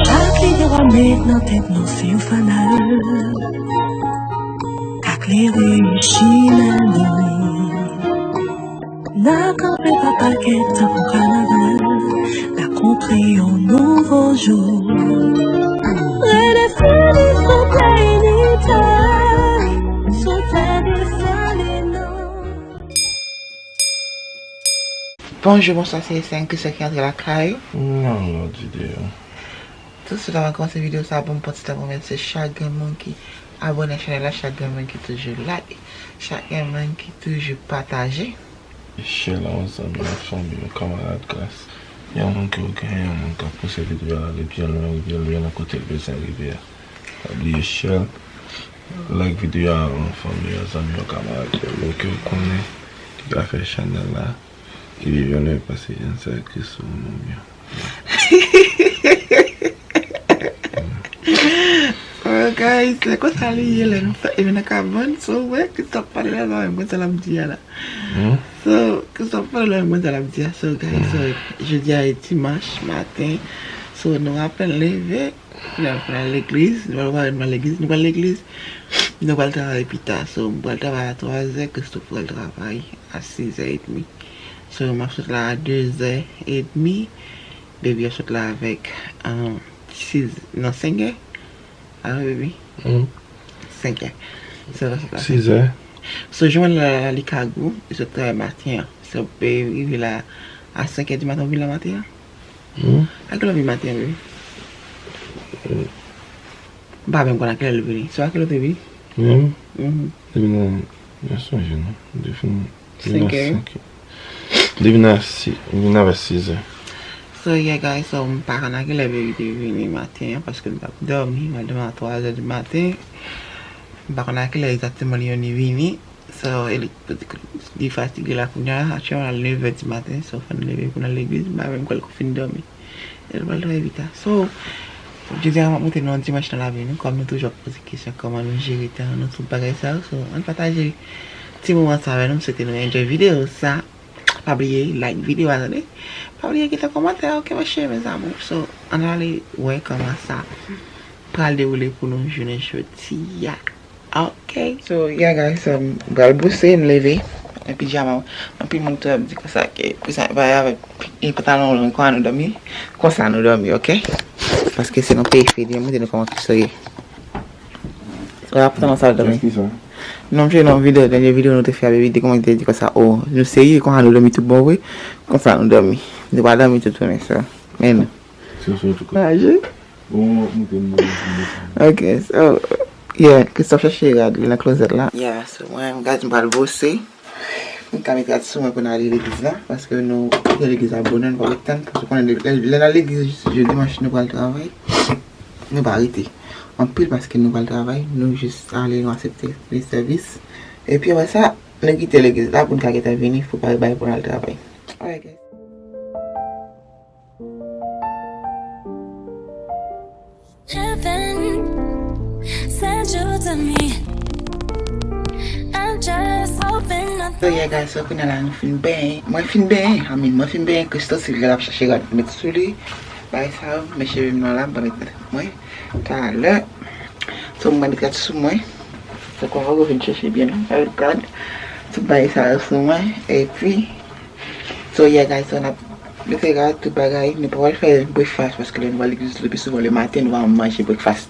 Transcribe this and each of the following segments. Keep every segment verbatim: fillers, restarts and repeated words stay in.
Chak lide w ap met nan tèt nou se yon fanal k a klere chimen nou. N a kanpe pa pakèt tankou kanaval, n a kontre yon nouvo jou. Redefini sou tè initè, sou tè Desalin. Bonjou, bonswa, se Eseng ki sè ki antre lakay. Non, non, di deyò. Touswit anvan kòmanse videyo sa, bon, m pran ti tan pou remèsye chak grenn moun ki abòne chanèl la, chak grenn moun ki toujou like, chak grenn moun ki toujou pataje. Share la, yon zanmi, yon fanmi, yon kamarad, gras yon moun ke w genyen, yon moun k ap pouse videyo a ale byen lwen, byen lwen nan kote l bezwen rive a. Pa bliye share, like videyo a, yon fanmi, yon zanmi, yon kamarad, yon moun ke w konnen ki ka fè chanèl la. Epi byen lwen pase jan sa Kristo renmen w byen. Oh, guys, se konsa li ye lè nou fè, e nan kabann, so, wè, Christophe pale la, mwen, mwen, sa l ap di a la. Hmm? So, Christophe pale la, mwen, sa l ap di a. So, guys, so, jodi a e dimanch maten. So, nou apenn leve. Kounye a nou pral legliz, nou pral pare, nou pral legliz, nou pral legliz, nou pral travay pita. So, m pral travay a twa zè, Christophe pral travay a sis è edmi. So, m ap sot la a de zè edmi, baby ap sot la avèk, um, sis, non, senk è. Alò, baby? Hmm. Senk è. So, l ap sot la sis è. So, jan w wè l la, li ka gou, li sot travay maten an. So, baby rive la a senk è di maten, ou vin la maten an? Hmm? A kilè w vin maten an, baby? Hmm. M pa menm konn a kilè l vini. So, a kilè w te vini? Hmm? Mhm. Depi nan, mwen sonje non. Depi m vin a senk è. Depi nan si, m vin avè sis è. So, yeah, guys, so, m pa konn a kilè baby te vini maten an, paske m t ap dòmi, m al dòmi a twa zè di maten. M pa konn a kilè egzakteman li vini. So, e li, li fatige la kounye a, aktyèlman l nèf è di maten, so, fò n leve pou n al legliz, m pa menm kwè l fin dòmi. E l pral travay pita. So, jodi a, m ap montre nou yon dimanch nan lavi nou, kòm nou toujou ap poze kesyon, kòman nou jere tan nou, tout bagay sa yo. So, ann pataje ti moman sa avè nou, m swete nou enjoy videyo sa. Pa bliye like videyo a, tande. Pa bliye kite kòmantè, oke, monchè, mes amours. So, ann ale wè kòman sa pral dewoule pou nou jounen jodi a. Ok. So, yeah, guys, um, m pral bouse, m leve. An pijama, anpil moun tou ap di konsa ke pou sa, pa avèk, e, pantalon long, konsa nou dòmi. Konsa nou dòmi, ok? Paske se nan peyi fede, montre nou kòman Kristo ye. Wè, pantalon sa l dòmi. Kiyès ki sa? Non, m jwe nan videyo, dènye videyo nou te fè a, baby, te kòman te di konsa, oh, nou serye, konsa nou dòmi tout bon vre, konsa nou dòmi. Nou pa dòmi tout jounen, so. Men nou. Se yon sou tou ka. Maje. Bon, w ap moute m nan. Ok, so, yeah, Christophe chache rad li nan klozèt la. Yeah, so mwen, m gade m pral bwose. M ka met rad sou mwen pou n ale legliz la, paske nou kite legliz la bonè, nou pa wè tan, paske konnen lè, lè, lè n al legliz jodi dimanch nou pral travay, nou pa rete anpil paske nou pral travay, nou jis ale, nou aksepte le sèvis. Epi apre sa, nou kite legliz la pou n ka gentan vini, pou pare bagay pou n al travay. Alright, guys. Heaven sent you to me. I'm just hoping nothing. So yeah, guys, so kounye a la nou fin benyen. Mwen fin benyen, I mean, mwen fin benyen, Christo se li l ap chache rad pou met sou li. Bagay sa yo, men cheve m nan la, m pa met rad mwen talè. So mwen met rad sou mwen. So konsa ou vin chèche byen non, avèk rad. Tout bagay sa yo sou mwen. Epi So yeah, guys, so n ap mete rad, tout bagay. Nou pa pral fè breakfast paske lè nou al legliz le pi souvan le maten, nou pa manje breakfast.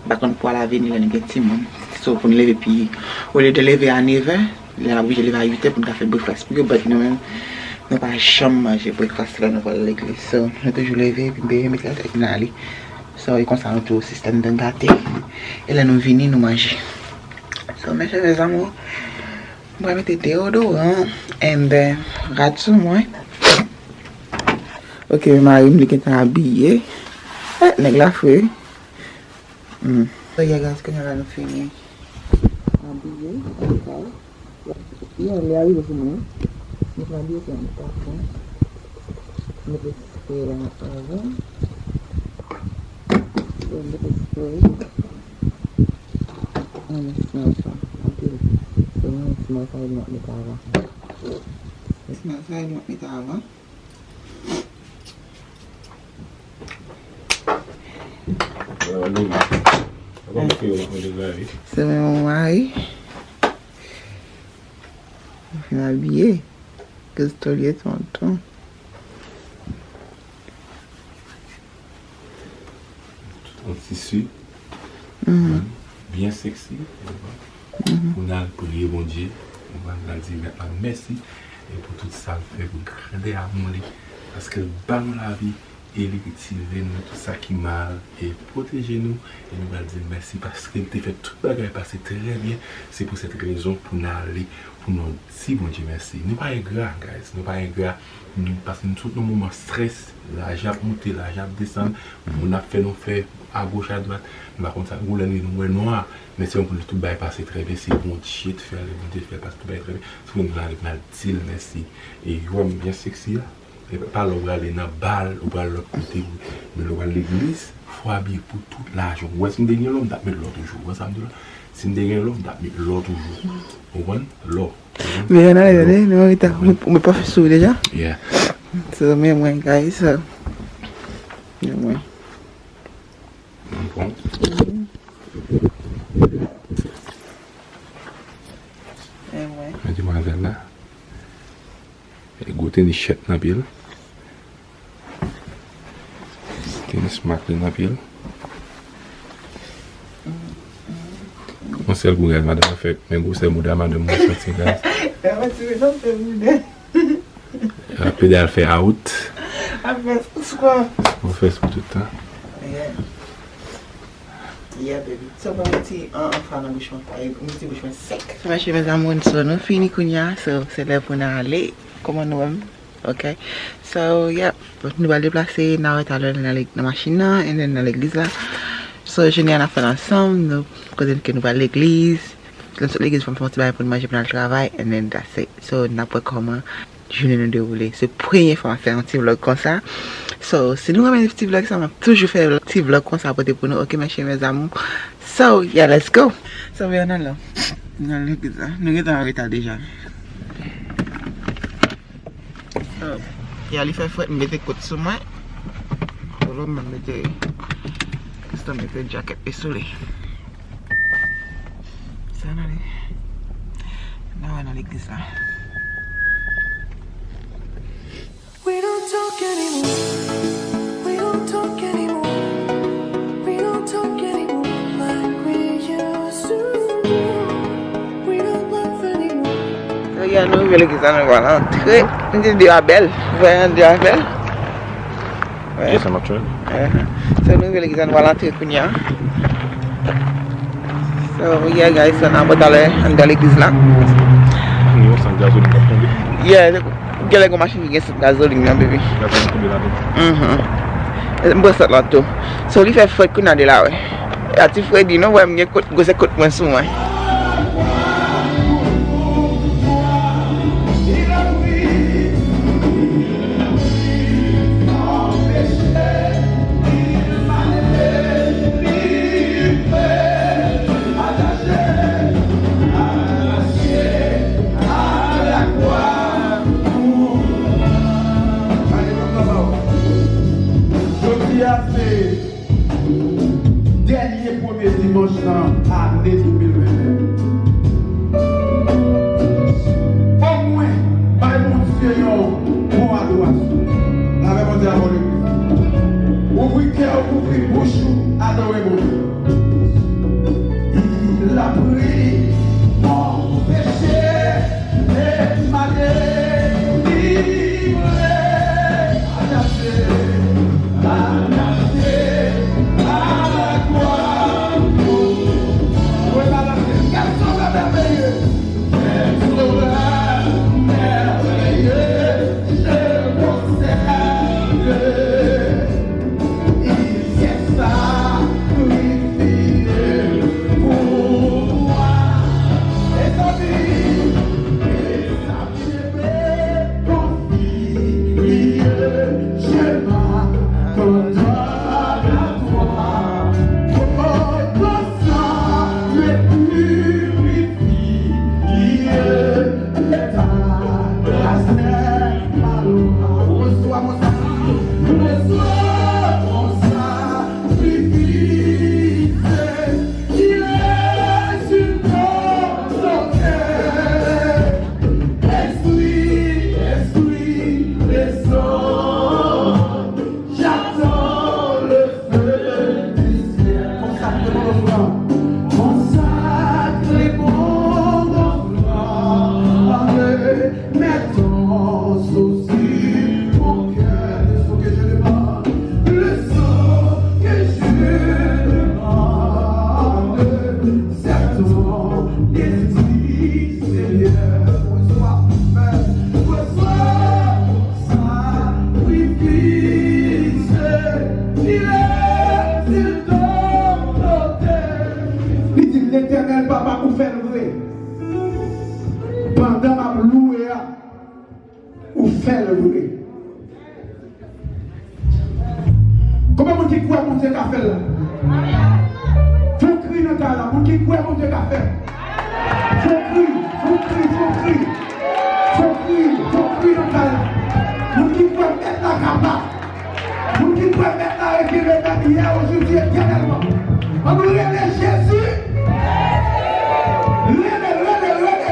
M pa konn pou al avini lè nou gen timoun. So pou n leve pi, olye de leve a nèf è, lè n ap oblije leve a uit è pou n ka fè breakfast pou yo, but nou menm, nou pa janm manje breakfast lè nou pral legliz. So nou toujou leve, epi benyen, mete rad, epi n ale. So e konsa nou tou sistèm dan gate. E lè nou vini, nou manje. So mes chers amours, mwen mete deodoran and then rad sou mwen. Ok, mari m li gentan abiye. Eh, nèg la fre. Hmm. So yeah, guys, kounye a la nou fini abiye. Yeah, li arive sou mwen. Nou pran abiye pou yon tapan. Mete spray la anvan. So, m mete ti pori. Mwen renmen smell sa anpil. So, mwen renmen smell sa, e m ap mete avan. Smell sa, e m ap mete avan. Se menm mari. Ou fin abiye. Kòz tolye tonton. Tout an tisi. Byen seksi. Pou n al priye Bondye. Pou n al di Mèt la mèsi. E pou tout sa l fè, pou grandè amou li. Paske l ba nou lavi. E li retire nou tout sa ki mal. E pwoteje nou. E nou pral di l mèsi. Paske l te fè tout bagay pase trè byen. Se pou sèt rezon pou n ale. Pou nou di Bondye mèsi. Nou pa engra, guys. Nou pa engra. Nou, paske nou sot nan moman strès, lajan ap monte, lajan ap desann, moun ap fè nou fè agoch adwat, nou pa konn sa, ou lè nou wè nwa, men se yon pou nou tout bagay pase trè byen, se Bondye t fè l, Bondye t fè l pase tout bagay trè byen, se pou nou ale pou n al di l mèsi. E yo, m byen seksi a, e pa lè w prale nan bal, ou pral lòt kote, men lè w al legliz, fò w abiye pou tout lajan. Ou wè si m te gen lò, m t ap met lò toujou. Ou wè sa m di w la? Si m te gen lò, m t ap met lò toujou. Ou konprann? Lò. Men ann ale, tande, nou an reta. Ou met, ou met pafen sou ou deja? Yeah. So, men mwen, guys, so. Men mwen. Bon. Men mwen. Men demwazèl la. E gwo tenis chèt nan pye l. Tenis mak li nan pye l. Yon sèl kou gaz madanm nan fè men gwosè bouda madanm mwen santi gaz. Fè mwen tire nan fè bouda. Apede al fè out. Al fè squat. Ou fè squat tout tan. Yeah. Yeah, baby. So, ban m ti an, an fa nan bouch mwen. Ay, m ti bouch mwen sèk. Mache, mes amours, so, nou fini kounye a. So, se lè pou n ale. Kòman nou wè m? Ok. So, yeah. Nou pral deplase, n a wè talè nan, nan machin nan, and then nan legliz la. So, jounen an n ap fè l ansanm. Nou, kote ke nou pral legliz. Lè n sot legliz, fò n fè yon ti bagay pou n manje, pou n al travay, and then that's it. So, n ap wè kòman jounen nou dewoule. Se premye fwa m ap fè yon ti vlog konsa. So, si nou renmen ti vlog sa, m ap toujou fè ti vlog konsa pote pou nou. Ok, mes chers, mes amours. So, yeah, let's go. So, we are nan la. Nan legliz la. Nou gentan an reta deja. So, yeah, li fè frèt, m mete kot sou mwen. Polo, m mete, Kristan mete djakèt li sou li. Sa nan li. N a wè nan legliz la. We don't talk anymore. We don't talk anymore. We don't talk anymore like we used to. We don't laugh anymore. So, yeah, nou rive legliz la, nou pral antre. M di deyo a bèl. Ou wè deyo a bèl? Yes, I'm up to it. Uh-huh. So, nou rive legliz la, nou pral antre kounye a. So, yeah, guys, so, n a bò talè anndan legliz la. Yon sant gazolin k ap tonbe. Yeah, genlè gon machin ki gen sant gazolin nan, baby. Gazolin tonbe ladan. Mhm. M pran sant lan tou. So, li fè frèt kounye a de la, wè. A ti fredi, non, wè, m gen kot, gwosè kot mwen sou mwen. Jodi a se dènye premye dimanch nan ane de mil venntennn. Omwen, bay Bondye yon bon adorasyon. Lave Bondye avè w legliz. Ouvri kè w, ouvri bouch ou, adore Bondye. Il a pris mon péché et m'a délivré. Attaché, attaché à la croix. Rebalanse. Quel sauveur merveilleux. Quel sauveur merveilleux. Je possède. Il s'est sacrifié pour moi. Konbyen moun ki kwè Bondye ka fè l la? Fè yon kri nan kay la, moun ki kwè Bondye ka fè l. Fè yon kri, fè yon kri, fè yon kri. Fè yon kri, fè yon kri nan kay la. Moun ki kwè Mèt la kapab. Moun ki kwè Mèt la rete menm yè, ojodi, etènèlman. Ann nou rele Jezi. Rele, rele, rele.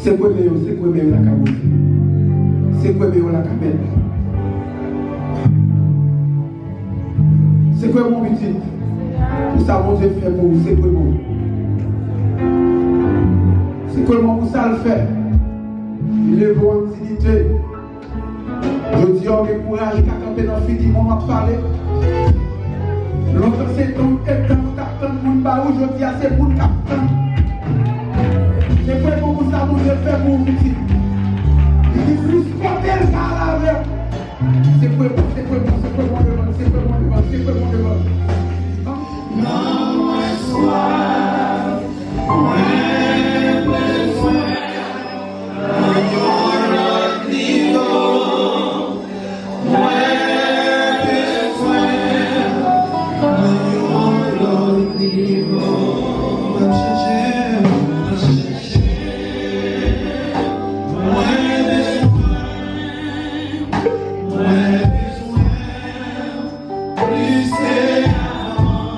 Sekwe men yo, sekwe men yo lakay Bondye. Sekwe men yo lakay Mèt la. Sekwe men w pitit. Pou sa Bondye fè pou ou, sekwe men w. Sekwe men w pou sa l fè. Leve w an diyite. Jodi a, w gen kouraj ka kanpe nan figi moun w ap pale. Lontan se tann, e tann ou t ap tann moun ba ou, jodi a se moun k ap tann. Se kwe bon pou sa Bondye fè pou ou, pitit. Li di plis pote l ka al avè w. Se kwe bon, se kwe bon, se kwe bon devan, se kwe bon devan, se kwe bon devan. Nan mwen swaf, mwen bezwen. Nan yon lòt nivo, mwen bezwen. Nan yon lòt nivo, m ap chèche, m ap chèche. Mwen bezwen, mwen bezwen. Plis ke avan,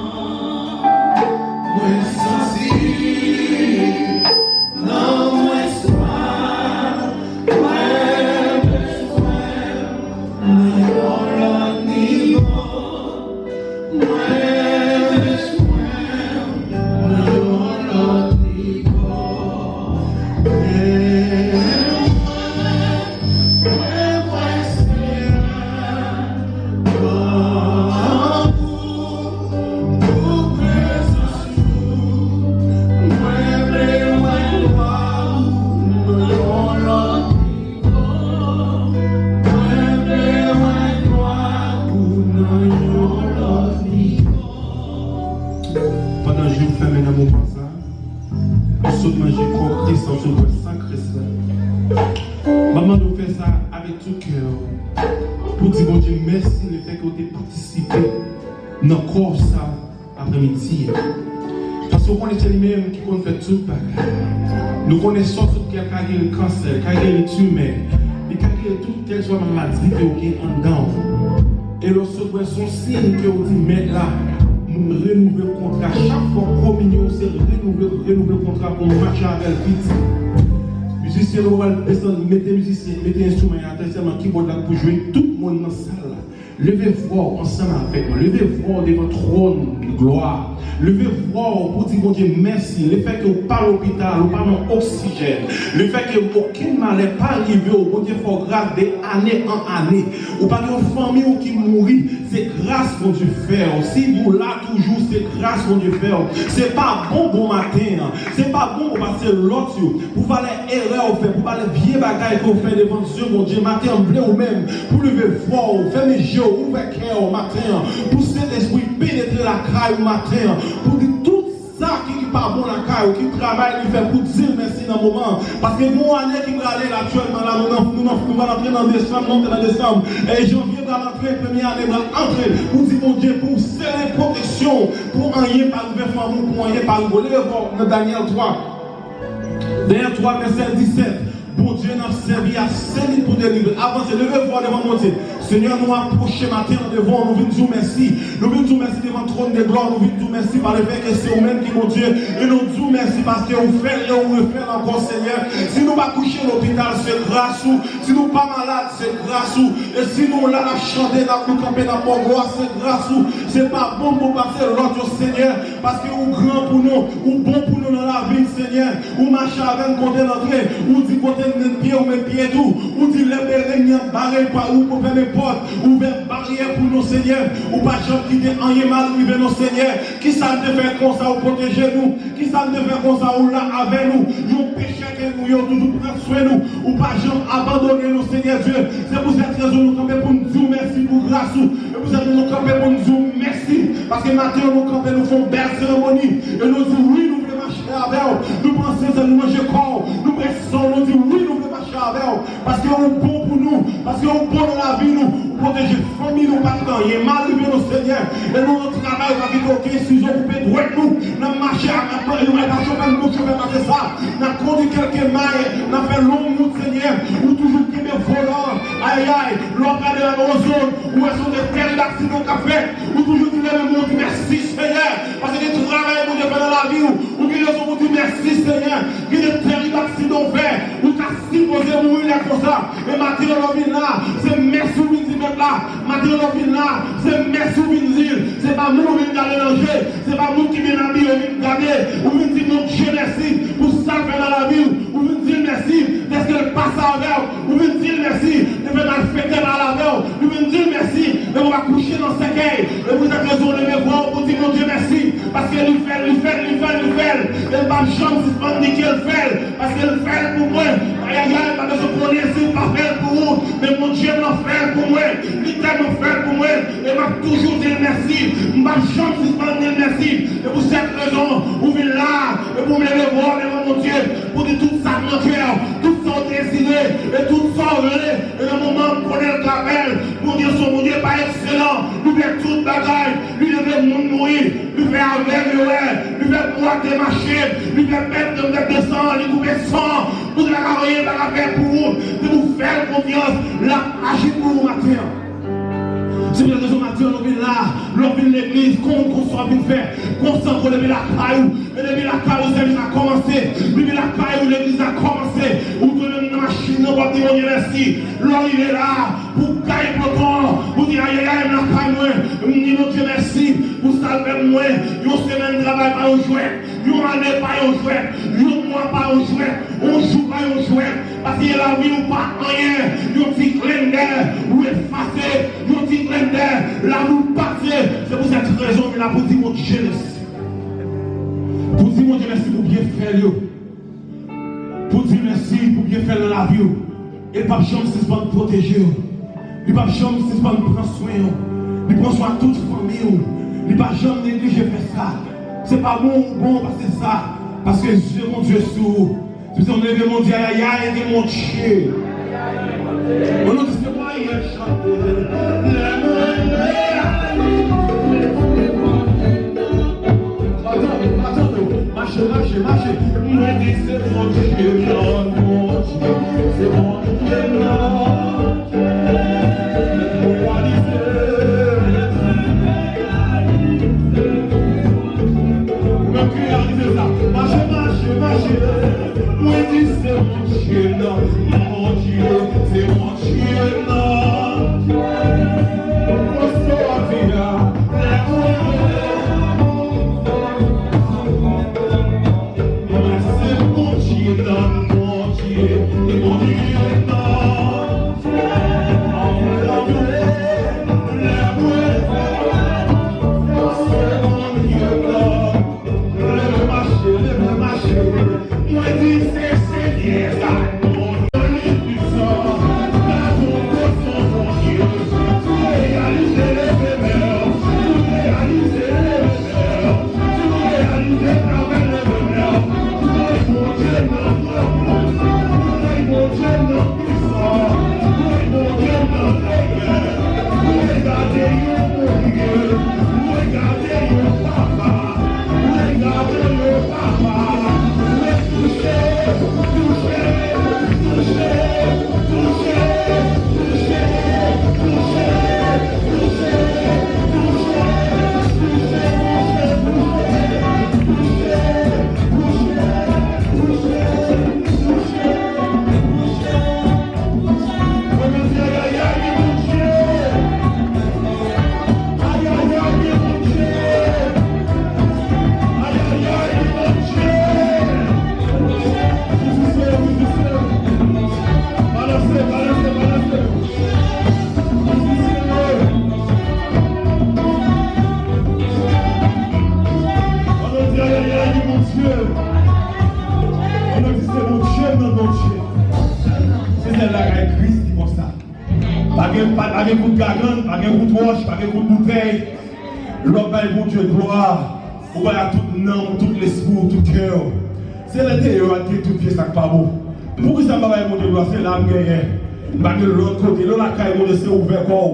mwen santi nan mwen swaf, mwen bezwen nan yon lòt nivo, mwen bezwen nan yon lòt nivo. Mwen, mwen, Senyè, pandan je w fèmen nan moman sa, nou sot manje kò Kris la, sot bwè san Kris la. M ap mande w fè sa avèk tout kè w, pou di Bondye mèsi lefètke w te patisipe nan kò sa aprèmidi a. Paske w konnen se li menm ki konn fè tout bagay. Nou konnen sòt sou kè l ka geri kansè, li ka geri timè, li ka geri tout kèlswa maladi ke w gen anndan w. E lè w sot bwè, se yon siy ke w di, Mèt la, m renouvle kontra. Chak fwa w kominye, w se renouvle, renouvle kontra pou w mache avè l piti. Mizisyen, nou pral desann, mete mizisyen, mete enstriman yo atè, sèlman kibòd la pou jwe, tout moun nan sal la. Leve vwa w ansanm avèk mwen. Leve vwa w devan twòn glwa. Leve vwa w pou di Bondye mèsi. Lefètke w pa lopital, ou pa nan oksijèn. Lefètke okenn malè pa rive w, Bondye fè w gras de ane an ane. Ou pa gen yon fanmi w ki mouri. Se gras Bondye fè w. Si w la toujou, se gras Bondye fè w. Se pa bon bon maten an. Se pa bon pou pase lòt yo, pou valè erè w fè, pou valè vye bagay ke w fè devan zye Bondye. Maten an, m vle ou menm, pou leve vwa w, fèmen je w, ouvè kè w maten an, pou Sentespri penetre lakay ou maten an, pou di tout sa ki, ki pa bon lakay ou, ki travay li fè, pou di l mèsi nan moman an. Paske gen yon ane ki prale la aktyèlman la, nou nan, nou nan, nou pral antre nan desanm, nou antre nan desanm, e janvye pral antre, premye ane pral antre, pou di Bondye, pou sele pwoteksyon w, pou anyen pa rive fanmi w, pou anyen pa rive w. Leve vwa w nan Danyèl twa. Danyèl twa, vèsè disèt. Bondye n ap sèvi a se li pou delivre. Avanse, leve vwa w devan Bondye. Senyè, nou apwoche maten an devan w, nou vin di w mèsi. Nou vin di w mèsi devan twòn de glwa, nou vin di w mèsi pa lefètke se ou menm ki Bondye. E nou di w mèsi paske ou fè l e ou refè l ankò, Senyè. Si nou pa kouche lopital, se gras ou. Si nou pa malad, se gras ou. E si nou la, n ap chante, n ap, nou kanpe, n ap ba w glwa, se gras ou. Se pa bon pou pase lòt yo, Senyè, paske ou gran pou nou, ou bon pou nou nan lavi n, Senyè. Ou mache avè n kote n antre, ou di kote Met pye, ou met pye tou. Ou di lè pèlen an bare pa ou pou fèmen pòt. Ouvè baryè pou nou, Senyè. Ou pa janm kite anyen mal rive nou, Senyè. Kisa n te fè konsa ou pwoteje nou? Kisa n te fè konsa ou la avè nou? Yon pechè ke nou, yo toujou pran swen nou. Ou pa janm abandone nou, Senyè Dye. Se pou sèt rezon nou kanpe pou n di w mèsi pou gras ou. E pou sèt rezon nou kanpe pou n di w mèsi. Paske maten an nou kanpe, nou fè yon bèl seremoni. E nou di wi, nou vle mache avè w. Nou pran sèt, nou manje kò w. Nou bwè san w, nou di wi, nou vle mache avè w. Paske ou bon pou nou, paske ou bon nan lavi nou, ou pwoteje fanmi nou, pa kite anyen mal rive nou, Senyè. E nou nan travay, pa kite okenn sizo koupe dwèt nou. N ap mache ak, ak, ak, ak chofè, nou chofè pase sa. N ap kondui kèlke may, n ap fè long wout, Senyè. Ou toujou kenbe volan. Ayayay, lè w ap gade nan zòn, ou wè se yon tèl aksidan k ap fèt. Ou toujou di lè menm ou di mèsi, Senyè. Paske gen travay Bondye fè nan lavi w. Ou gen rezon pou di mèsi, Senyè. Gen de tèl aksidan w fè. Ou ta sipoze mouri lè konsa. Men maten an lè w vin la, se mèsi w vin di Mèt la. Maten an lè w vin la, se mèsi w vin di l. Se pa moun ou vin gade nan je. Se pa moun ki byen abiye w vin gade. Ou vin di Bondye mèsi pou sa l fè nan lavi w. Ou vin di l mèsi dèske l pase avè w. Ou vin di l mèsi de fè malfektè pa al avè w. Ou vin di l mèsi de w pa kouche nan sèkèy. E pou sèt rezon w leve vwa w pou di Bondye mèsi. Paske li fè l, li fè l, li fè l, li fè l. E m p ap janm sispann di ke l fè l. Paske l fè l pou mwen. Ayayay, m pa bezwen konnen si l pa fè l pou ou. Men Bondye m nan fè l pou mwen. Li tèlman fè l pou mwen. E m ap toujou di l mèsi. M p ap janm sispann di l mèsi. E pou sèt rezon, ou vin la. E pou m leve vwa w devan Bondye. Pou di tout sa k nan kè w. Tout sa w dezire. E tout sa w vle. E nan moman m konnen l ka fè l. Bondye se yon Bondye pa ekselan. Li fè tout bagay. Li leve moun mouri. Li fè avèg yo wè. Li fè bwate mache. Li fè bèt nan bèt de san. Li koupe san. Bondye pa ka anyen pa ka fè pou ou. Se pou fè l konfyans. L ap aji pou ou maten an. Se pou rezon maten an nou vin la. Lè w vin legliz, kon, konsa w vin fè. Konsa w leve lakay ou. E depi lakay ou sèvis la kòmanse, depi lakay ou legliz la kòmanse, ou dwe menm nan machin nan w ap di Bondye mèsi. Lè w rive la, pou w gaye pwoton an, ou di ayayay, m lakay mwen, m di Bondye mèsi pou sa l fè pou mwen. Yon semèn travay pa yon jwèt, yon ane pa yon jwèt, yon mwa pa yon jwèt, yon jou pa yon jwèt. Paske lavi w pa anyen, yon ti klendè, ou efase, yon ti klendè, lavi w pase. Se pou sèt rezon m la pou di Bondye mèsi. Pou di Bondye mèsi pou byenfè l yo. Pou di mèsi pou byenfè l nan lavi w. E l p ap janm sispann pwoteje w. Li p ap janm sispann pran swen w. Li pran swen ak tout fanmi w. Li pa janm neglije fè sa. Se pa bon ou bon pase sa. Paske zye Bondye sou ou. Se pou sa w leve Bondye, ayayay, gen Bondye. Bon, nou di se mwen, chante. Lè mwen leve. Mache, mache, mache. Mwen di se Bondye m nan, Bondye, se Bondye m nan. Ou menm ki reyalize sa. Mache, mache, mache. Mwen di se Bondye m nan, Bondye, se Bondye m nan. Bondye m nan. Gen kout gagann, pa gen kout wòch, pa gen kout boutèy. Lè w ap bay Bondye glwa, ou bay ak tout nanm ou, tout lespri w, tout kè w. Se lè deyò a ki gen tout vye sa k pa bon. Poukisa m pa bay Bondye glwa? Se la m genyen. M pa gen lòt kote. Lè w lakay Bondye, se ouvè kò w.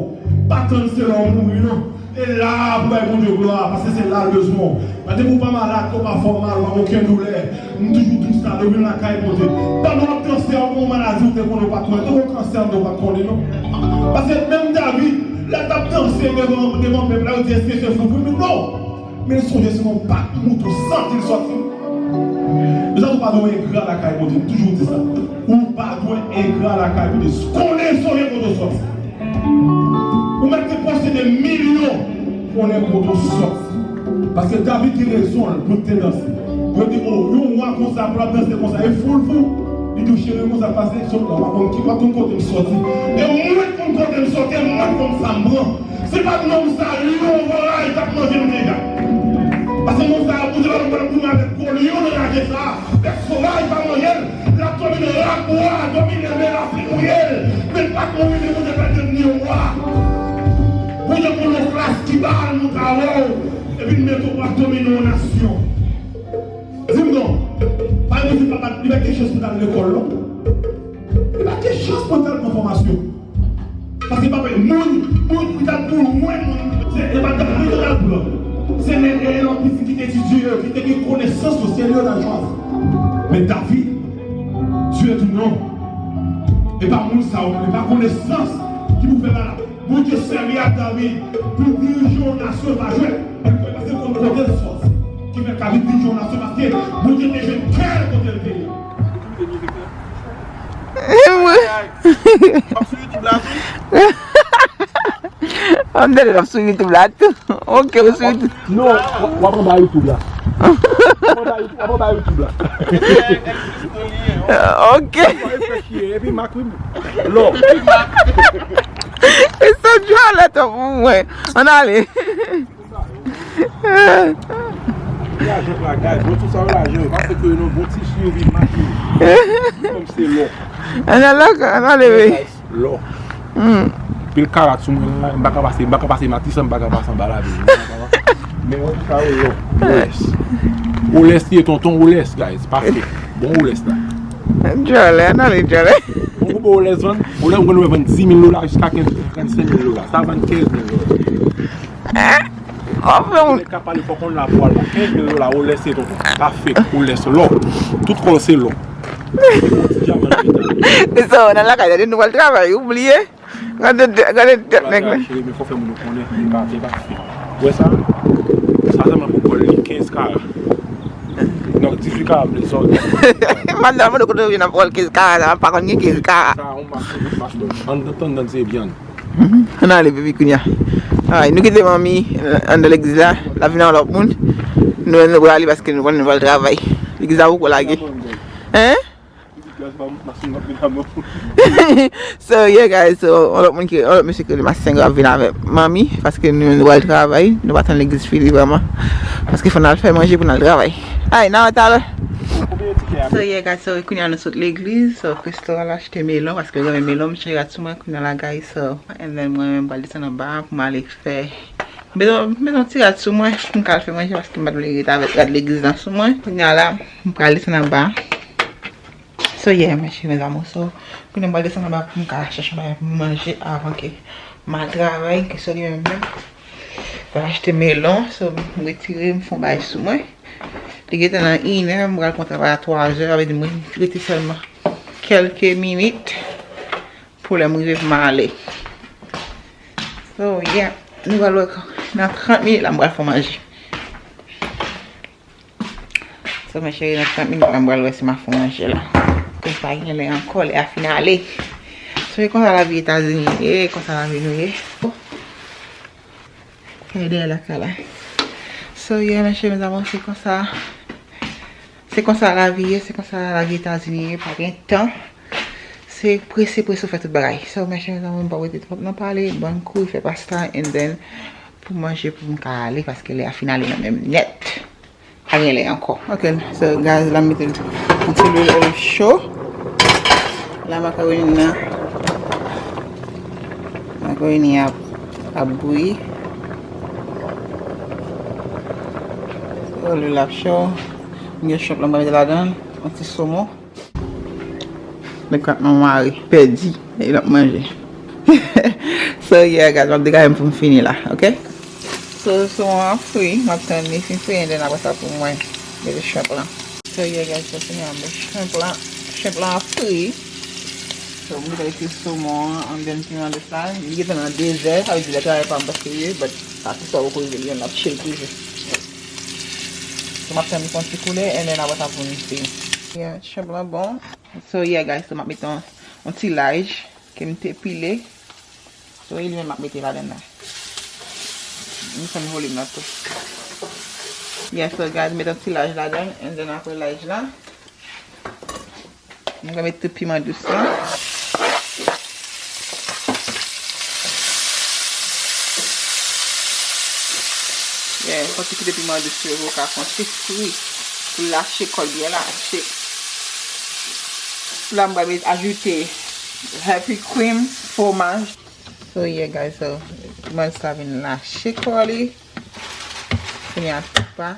Pa tann se lè w mouri, non. E la pou bay Bondye glwa, paske se la l bezwen w. Pa depi w pa malad, ke w pa fè w mal, w pa gen okenn doulè. M toujou di w sa, lè w vin lakay Bondye. Pandan w ap danse, w gon maladi w te konnen w pa t konnen. Te gon kansè w te pa t konnen, non. Paske menm David, lè l t ap danse devan, devan pèp la, yo di, "Èske se fou?" Li di, "Non." Men l sonje se nan pak moute w santi l sòti. Mezanmi, ou pa dwe engra lakay Bondye. M toujou di sa. Ou pa dwe engra lakay Bondye. Konnen sonje kote w sòti. Ou mèt te posede milyon, konnen kote w sòti. Paske David gen rezon l pou l te danse. Yo di, "O, yon wa konsa pou l ap danse konsa, e fou l fou." Li di, "Cheri, konsa pase, sot la, w pa konn ki, w pa konn kote m sòti. E mwen k konn kote m sòti, e mwen k konn sa m pran." Si pa t nonm sa, lyon vòlay t ap manje m deja. Paske nonm sa, Bondye pa t ap pran pou m avèk gwo lyon nan raje sa. Bèt sovaj pa manje l, l ap domine rak bwa, domine men l ap mouye l. Men l pa t mouri, men Bondye pèmèt li yon wa. Bondye pran yon klas ki ba l, montre avè w, epi l mete w pou w ap domine yon nasyon. Di m non, pa gen moun ki pa, li pa gen chans pou l al lekòl, non. Li pa gen chans pou l al pran fòmasyon. Paske papa, moun, moun ki t ap pou lwen, moun, se, e pa David yo t al pran. Se lè, e, lòt pitit ki te etidye yo, ki te gen konesans yo, se li yo t al chwazi. Men David, Dye di non. E pa moun sa yo, e pa konesans ki pou fè bagay. Bondye sèvi ak David pou dirije yon nasyon pa jwèt. Li konn, paske konn kote l sòti. Ki fè David dirije yon nasyon, paske Bondye te jwenn kè l kote l te ye. E mwen. W ap sou YouTube la tou? M tande w ap sou YouTube la tou. Ok, ou sou YouTube. Non, w ap anba YouTube la. W ap anba YouTube, w ap anba YouTube la. Ok. Epi Mak wi. Lò. E sa djòlè twòp pou mwen. Ann ale. Lajan pa gaz, bon, tout sa yo lajan, yo pa fè ke yo non, bon ti chyen yo vin mache. Kòm se lò. Ann al lakay, ann al leve. Lò. Hmm. Pil karat sou mwen la, m pa ka pase, m pa ka pase Matisan, m pa ka pase anba lavil. Men wè tout sa yo lò. Rolex. Rolex li ye tonton, Rolex, guys, pa fake. Bon Rolex la. Djòlè, ann ale djòlè. Bon, bon Rolex vann, Rolex mwen wè vann dis mil dola jiska kenz, trannsenk mil dola. Sa vann kenz mil dola. Anfen, ou ka pale fò konn la pou al la. Kenz mil dola, Rolex se tonton. Pa fake, Rolex lò. Tout kò l se lò. Ti dyaman nan leta. Se sa, nan lakay la, nou pral travay, ou bliye? Gade, gade tèt nèg la. Cheri, men fò fè moun yo konnen, li pa, li pa fake. Ou wè sa? Sa sèlman pou kò l, li kenz kara. Non, dizuit kara, m vle sòti. Madanm, mwen kote w vin ap pran kenz kara, sa pa konn gen kenz kara. Sa, on mas, on mas, ann, ann, ann, se byen. Mhm. Ann ale, baby, kounye a. Ay, nou kite manmi, euh, anndan legliz la, l ap vin ak lòt moun. Nou, nou prale paske nou konn nou pral travay. Legliz la poko lage. Hein? So, yeah, guys, so, yon lòt moun ki, yon lòt mesye ki rele Masengo ap vin avèk manmi, paske nou, nou pral travay, nou pa tann legliz fini vrèman. Paske fò n al fè manje pou n al travay. Ay, nan talè. So, yeah, guys, so, kounye a nou sot legliz, so, Crystal al achte melon, paske l renmen melon, m cheri rat sou mwen, kounye a la, guys, so, and then mwen menm pral desann anba pou m ale fè, m bezwen, m bezwen ti rad sou mwen, pou m ka al fè manje, paske m pa t vle ret avèk rad legliz lan sou mwen. Kounye a la, m pral desann anba. So, yeah, mèsi, mes amours. So, kounye a m pral desann anba pou m ka chèche yon bagay pou m manje avan ke m al travay, ke soli menm menm. Pral achte melon, so, m retire, m fè yon bagay sou mwen. Li gentan nan inè, m pral pran travay a twazè, sa vle di mwen rete sèlman kèlke minit pou lè m rive pou m ale. So, yeah, nou pral wè nan trant minit la, m pral fè manje. So, mes chéris, nan trant minit la, m pral wè si m ap fè manje la. Ke pa gen lè ankò, lè a fin ale. So, e konsa lavi Etazini ye, e konsa lavi nou ye. Oh. Kay dèyè lakay la. So, yeah, mes chéris, mes amours, se konsa. Se konsa lavi ye, se konsa lavi Etazini ye, pa gen tan. Se prese, prese w fè tout bagay. So, mes chéris, mes amours, m pa rete twòp nan pale, ban m kouri fè pasta, and then, pou manje, pou m ka ale, paske lè a fin ale nan men m nèt. Pa gen lè ankò. Ok, so, gaz la, m mete l, yon ti lwil cho. La, makaroni nan. Rini ap, ap bouyi. Lwil ap cho. M gen shrimp lan, m mete ladan l. Yon ti somon. Nèg kat mwen mare, pèdi, e l ap manje. So, yeah, guys, m ap degaje m pou m fini la, ok? So, somon an fri, m ap tann li fin fri, and then apre sa pou mwen mete shrimp lan. So, yeah, guys, so, fini an, met shrimp lan, shrimp lan ap fri. So, m gentan retire somon an, and then piman dous la, li gentan nan dezè, sa vle di lè travay pa m pa serye, but sa tou sa poko rive, li menm l ap chill toujou. So, m ap tann li fè yon ti koule, and then apre sa pou m fini. Yeah, shrimp lan bon. So, yeah, guys, so m ap mete yon, yon ti laj ke m te pile. So, e li menm m ap mete ladan la. M fè volim nan tou. Yeah, so, guys, mete yon ti laj ladan, and then apre laj la, m pral mete tout piman dous lan. Yeah, fò ti kite piman dous yo pou ka fè yon ti fri. Pou lache kò l byen lache. La, m pral met ajoute heavy cream, fwomaj. So, yeah, guys, so, piman dous la vin lache kò li. Kounye a, pa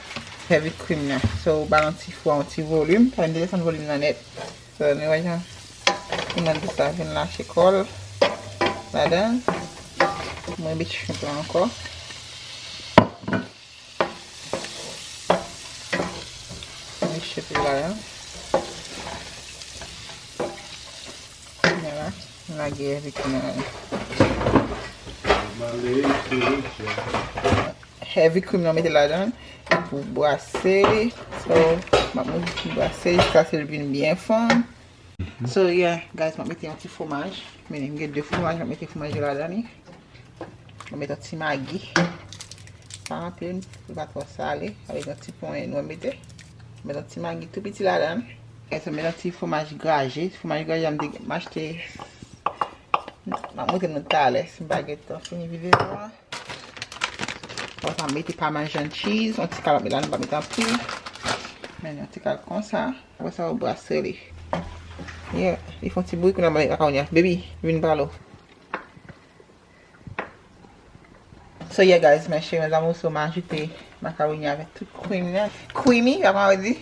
heavy cream nan. So, ba l yon ti fwa, yon ti volim. Sa vin desann volim nan nèt. So, nou wè jan piman dous la vin lache kò l ladan. Mwen met shrimp lan ankò. Met shrimp lan ladan. Kounye a la, m lage heavy cream nan ladan. Heavy cream nan mete ladan. Epi w brase li. So, m ap brase li jiskaske l vin byen fonn. So, yeah, guys, m ap mete yon ti fwomaj. Men, m gen de fwomaj, m ap mete fwomaj yo ladan li. M ap mete yon ti magi. Pa anpil, pou l pa twò sale. Avèk yon ti ponyen nou mete. M met yon ti magi tou piti ladan. Guys, m met yon ti fwomaj graje. Fwomaj graje a m te, m achte. M ap montre nou talè si m pa gentan fini videyo a. Apre sa, m mete Parmesan cheese, yon ti kal m ap met la, m pa met anpil. Men yon ti kal konsa. Apre sa, ou brase li. Yeah, li fè yon ti bouyi, kounye a m ap met makawoni a. Baby, vin pale w. So, yeah, guys, mes chéris, mes amours, so, m ajoute makawoni avèk tout cream nan. Creamy, kòman yo di?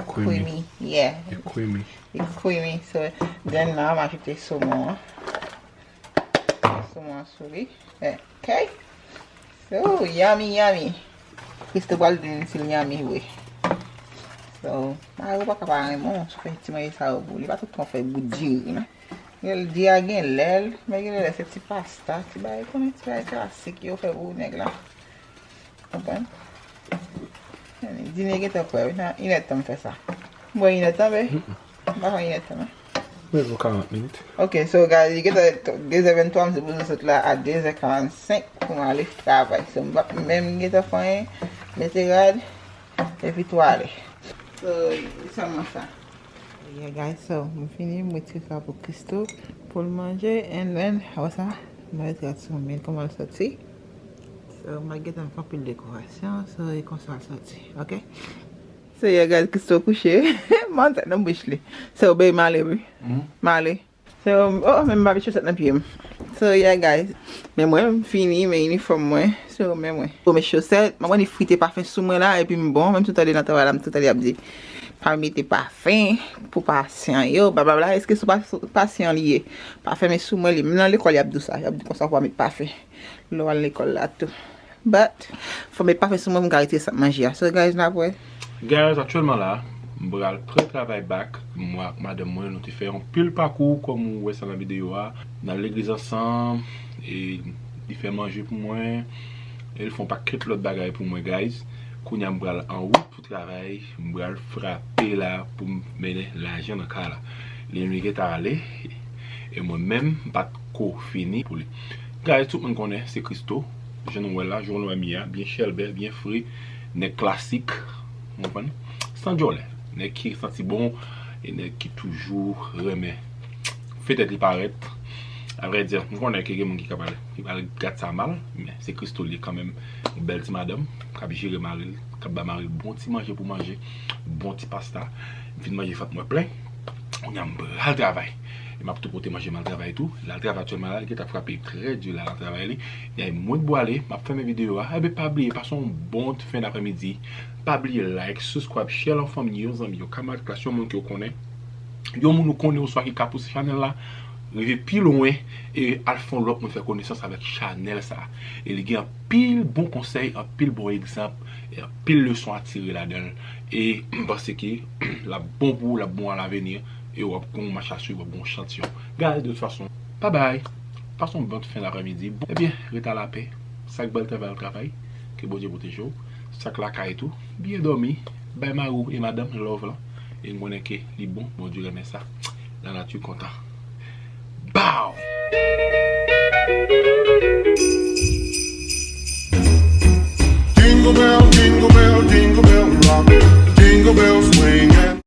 Creamy. Creamy, yeah. E creamy. E creamy, so, then now, m ajoute somon an. Somon an sou li. Ok. So, yummy, yummy. Christo pral di n si l yummy vre. So, mari w pa ka pa renmen w, si w fè ti manje sa yo pou li. Pa tout tan w fè bout diri, non. Gen diri a gen lè l, men gen lè se ti pasta, ti bagay, konnen ti bagay klasik yo fè pou nèg la. Konprann? Dine gentan prè, wi, nan inèdtan m fè sa. M wè inèdtan, be? M pa fè inèdtan, non. Mwen pou karant minit. Ok, so, guys, li gentan dezè venntwa, m sipoze sot la a dezè karannsenk pou m ale travay. So, m p ap menm gentan fè anyen, mete rad, epi tou ale. So, li sèlman sa. Yeah, guys, so, m fini, m retire sa pou Christo, pou l manje, and then, apre sa, m retire sou men, kòman l soti. So, m pa gentan fè anpil dekorasyon, so, e konsa l soti, ok? So, yeah, guys, Christo kouche, mantè nan bouch li. So, baby, m ale, wi. M ale. So, oh, men m pa met chosèt nan pye m. So, yeah, guys. Men mwen, m fini, men inifòm mwen. So, men mwen. Bon, men chosèt, m ap pran frite pafen sou mwen la, epi m bon, menm si w tande nan travay la, m tou tande y ap di, pa mete pafen pou pasyan yo, blablabla. Èske se pa, pasyan li ye? Pafen men sou mwen li. Menm nan lekòl, y ap di w sa. Y ap di w konsa pou pa met pafen lè w al lekòl la tou. But, fò m met pafen sou mwen pou m ka retire sa m manje a. So, guys, n ap wè. Guys, aktyèlman la, m pral pre travay bak. Mwen ak madanm mwen, nou te fè yon pil pakou, kòm ou wè sa nan videyo a. N al legliz ansanm, e li fè manje pou mwen, e l fè yon pakèt lòt bagay pou mwen, guys. Kounye a, m pral an wout pou travay, m pral frape la pou m mennen lajan nan kay la. Li menm li gentan ale, e mwen menm, m pa t ko fini pou li. Guys, tout moun konnen se Christo. Jan nou wè la, jan nou wè mi a, byen chèlbè, byen fre, nèg klasik, ou konprann? San djòlè, nèg ki santi bon, e nèg ki toujou renmen fè tèt li parèt. Avrèdi, m konnen ke gen moun ki ka pale, ki pral gad sa mal, men se Christo li kanmenm, yon bèl ti madanm, k ap jere mari l, k ap ba mari l bon ti manje pou manje, bon ti pasta. M fin manje, vant mwen plen. Kounye a m pral travay. M ap tou pote manje m al travay tou. L al travay aktyèlman la, li gentan frape trè di la, l al travay li. Gen mwen k bwale, m ap fèmen videyo a. Enben, pa bliye, pase yon bon fen daprèmidi. Pa bliye like, subscribe, share l an fanmi, yon zanmi, yon kamarad klas, yon moun ke w konnen. Yon moun ou konnen oswa ki ka pouse chanèl la rive pi lwen e al fè yon lòt moun fè konesans avèk chanèl sa. E li gen anpil bon konsèy, anpil bon egzanp, e anpil leson a tire ladan l. E m panse ke l ap bon pou ou, l ap bon a laveni, e w ap gen yon mach a swiv, w ap gen yon chantiyon. Guys, de tout fason, bye bye. Pase yon bon fen daprèmidi. Bon, ebyen, ret a lapè. Sa k bal travay, al travay. Ke Bondye pwoteje w. Sa k lakay tou, byen dòmi. Bay mari w e madanm love lan. E m konnen ke li bon, Bondye renmen sa. Lanati kontan. Bow!